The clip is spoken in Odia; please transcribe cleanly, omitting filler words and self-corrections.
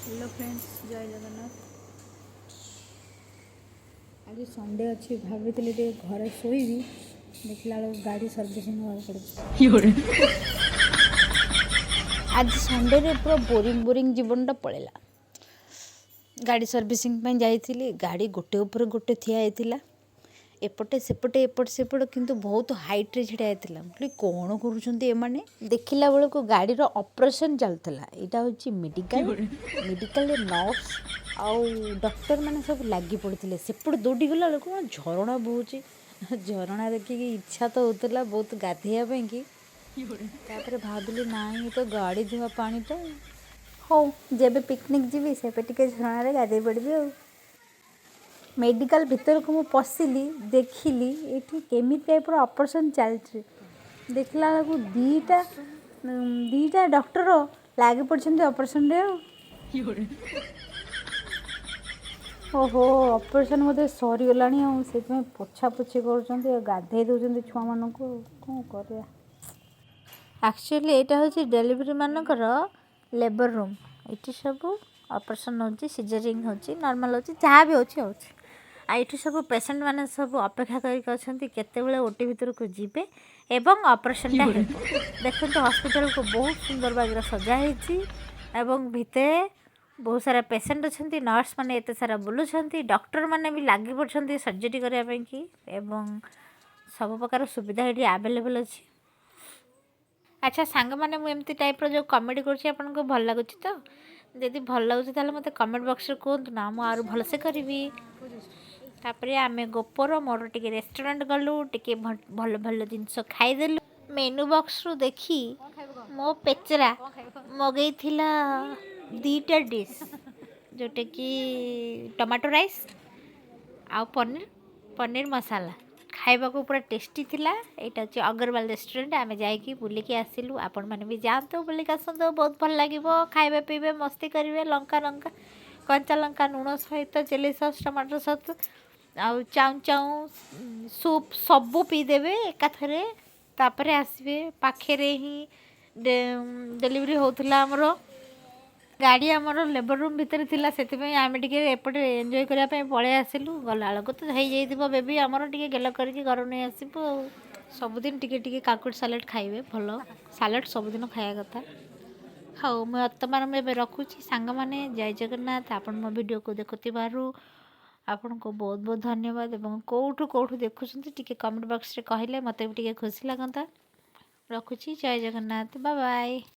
ହ୍ୟାଲୋ ଫ୍ରେଣ୍ଡସ୍, ଜୟ ଜଗନ୍ନାଥ। ଆଜି ସଣ୍ଡେ ଅଛି, ଭାବିଥିଲି ଟିକେ ଘରେ ଶୋଇବି। ଦେଖିଲା ବେଳକୁ ଗାଡ଼ି ସର୍ଭିସିଂ ହେବାକୁ ପଡ଼ୁଛି। ଆଜି ସଣ୍ଡେରେ ପୁରା ବୋରିଂ ବୋରିଂ ଜୀବନଟା ପଳେଇଲା। ଗାଡ଼ି ସର୍ଭିସିଂ ପାଇଁ ଯାଇଥିଲି। ଗାଡ଼ି ଗୋଟେ ଉପରେ ଗୋଟେ ଠିଆ ହେଇଥିଲା, ଏପଟେ ସେପଟେ, ଏପଟେ ସେପଟେ, କିନ୍ତୁ ବହୁତ ହାଇଟ୍ରେ ଛିଡ଼ା ହେଇଥିଲା। ମୁଁ କହିଲି, କ'ଣ କରୁଛନ୍ତି ଏମାନେ? ଦେଖିଲା ବେଳକୁ ଗାଡ଼ିର ଅପରେସନ୍ ଚାଲିଥିଲା। ଏଇଟା ହେଉଛି ମେଡ଼ିକାଲ। ମେଡ଼ିକାଲରେ ନର୍ସ ଆଉ ଡକ୍ଟରମାନେ ସବୁ ଲାଗି ପଡ଼ିଥିଲେ। ସେପଟେ ଦୌଡ଼ି ଗଲା ବେଳକୁ କ'ଣ ଝରଣା ବହୁଛି। ଝରଣା ଦେଖିକି ଇଚ୍ଛା ତ ହେଉଥିଲା ବହୁତ ଗାଧେଇବା ପାଇଁକି। ତାପରେ ଭାବିଲି, ନାଇଁ, ଏ ତ ଗାଡ଼ି ଧୁଆ ପାଣିଟା। ହଉ, ଯେବେ ପିକନିକ୍ ଯିବି ସେବେ ଟିକେ ଝରଣାରେ ଗାଧେଇ ପଡ଼ିବି। ଆଉ ମେଡ଼ିକାଲ ଭିତରକୁ ମୁଁ ପଶିଲି, ଦେଖିଲି ଏଇଠି କେମିତି ଟାଇପ୍ର ଅପରେସନ୍ ଚାଲିଛି। ଦେଖିଲା ବେଳକୁ ଦୁଇଟା ଡକ୍ଟର ଲାଗି ପଡ଼ିଛନ୍ତି ଅପରେସନ୍ରେ। ଆଉ ଓହୋ, ଅପରେସନ୍ ବୋଧେ ସରିଗଲାଣି ଆଉ ସେଥିପାଇଁ ପୋଛାପୋଛି କରୁଛନ୍ତି ଆଉ ଗାଧେଇ ଦେଉଛନ୍ତି ଛୁଆମାନଙ୍କୁ। ଆଉ କ'ଣ କରିବା? ଆକ୍ଚୁଆଲି ଏଇଟା ହେଉଛି ଡେଲିଭରି ମାନଙ୍କର ଲେବର ରୁମ୍। ଏଇଠି ସବୁ ଅପରେସନ୍ ହେଉଛି, ସିଜରିଂ ହେଉଛି, ନର୍ମାଲ୍ ହେଉଛି, ଯାହା ବି ହେଉଛି ହେଉଛି। ଆଉ ଏଇଠି ସବୁ ପେସେଣ୍ଟ ମାନେ ସବୁ ଅପେକ୍ଷା କରିକି ଅଛନ୍ତି, କେତେବେଳେ ଓଟି ଭିତରକୁ ଯିବେ ଏବଂ ଅପରେସନ୍ଟା ହେବ। ଦେଖନ୍ତୁ, ହସ୍ପିଟାଲକୁ ବହୁତ ସୁନ୍ଦର ବାଗରେ ସଜା ହେଇଛି ଏବଂ ଭିତରେ ବହୁତ ସାରା ପେସେଣ୍ଟ ଅଛନ୍ତି। ନର୍ସ ମାନେ ଏତେ ସାରା ବୁଲୁଛନ୍ତି, ଡକ୍ଟର ମାନେ ବି ଲାଗି ପଡ଼ୁଛନ୍ତି ସର୍ଜରୀ କରିବା ପାଇଁକି ଏବଂ ସବୁ ପ୍ରକାର ସୁବିଧା ଏଠି ଆଭେଲେବଲ୍ ଅଛି। ଆଚ୍ଛା ସାଙ୍ଗମାନେ, ମୁଁ ଏମିତି ଟାଇପ୍ର ଯେଉଁ କମେଡ଼ି କରୁଛି, ଆପଣଙ୍କୁ ଭଲ ଲାଗୁଛି ତ? ଯଦି ଭଲ ଲାଗୁଛି, ତାହେଲେ ମୋତେ କମେଣ୍ଟ ବକ୍ସରେ କୁହନ୍ତୁ ନା, ମୁଁ ଆହୁରି ଭଲସେ କରିବି। ତାପରେ ଆମେ ଗୋପର ମୋର ଟିକେ ରେଷ୍ଟୁରାଣ୍ଟ ଗଲୁ, ଟିକେ ଭଲ ଭଲ ଜିନିଷ ଖାଇଦେଲୁ। ମେନୁ ବକ୍ସରୁ ଦେଖି ମୋ ପେଚରା ମଗେଇଥିଲା ଦୁଇଟା ଡିସ୍, ଯେଉଁଟାକି ଟମାଟୋ ରାଇସ୍ ଆଉ ପନିର ମସାଲା। ଖାଇବାକୁ ପୁରା ଟେଷ୍ଟି ଥିଲା। ଏଇଟା ହେଉଛି ଅଗରୱାଲ ରେଷ୍ଟୁରାଣ୍ଟ। ଆମେ ଯାଇକି ବୁଲିକି ଆସିଲୁ। ଆପଣମାନେ ବି ଯାଆନ୍ତୁ, ବୁଲିକି ଆସନ୍ତୁ, ବହୁତ ଭଲ ଲାଗିବ। ଖାଇବେ, ପିଇବେ, ମସ୍ତି କରିବେ। ଲଙ୍କା ଲଙ୍କା କଞ୍ଚା ଲଙ୍କା ଲୁଣ ସହିତ ଚିଲି ସସ୍, ଟମାଟୋ ସସ୍ ଆଉ ଚାଉଁ ଚାଉଁ ସୁପ୍ ସବୁ ପିଇଦେବେ ଏକାଥରେ। ତାପରେ ଆସିବେ। ପାଖରେ ହିଁ ଡେଲିଭରି ହେଉଥିଲା ଆମର। ଗାଡ଼ି ଆମର ଲେବର ରୁମ୍ ଭିତରେ ଥିଲା, ସେଥିପାଇଁ ଆମେ ଟିକେ ଏପଟେ ଏନ୍ଜୟ କରିବା ପାଇଁ ପଳେଇ ଆସିଲୁ। ଗଲାବେଳକୁ ତ ହେଇଯାଇଥିବ ବେବି ଆମର, ଟିକେ ଗେଲ କରିକି ଘର ନେଇ ଆସିବୁ। ଆଉ ସବୁଦିନ ଟିକେ ଟିକେ କାକୁଡ଼ି ସାଲାଡ଼ ଖାଇବେ, ଭଲ। ସାଲାଡ଼ ସବୁଦିନ ଖାଇବା କଥା। ହଉ, ମୁଁ ବର୍ତ୍ତମାନ ମୁଁ ଏବେ ରଖୁଛି ସାଙ୍ଗମାନେ। ଜୟ ଜଗନ୍ନାଥ। ଆପଣ ମୋ ଭିଡ଼ିଓକୁ ଦେଖୁଥିବାରୁ ଆପଣଙ୍କୁ ବହୁତ ବହୁତ ଧନ୍ୟବାଦ ଏବଂ କେଉଁଠୁ କେଉଁଠୁ ଦେଖୁଛନ୍ତି, ଟିକେ କମେଣ୍ଟ ବକ୍ସରେ କହିଲେ ମୋତେ ବି ଟିକେ ଖୁସି ଲାଗନ୍ତା। ରଖୁଛି, ଜୟ ଜଗନ୍ନାଥ, ବାଏ ବାଏ।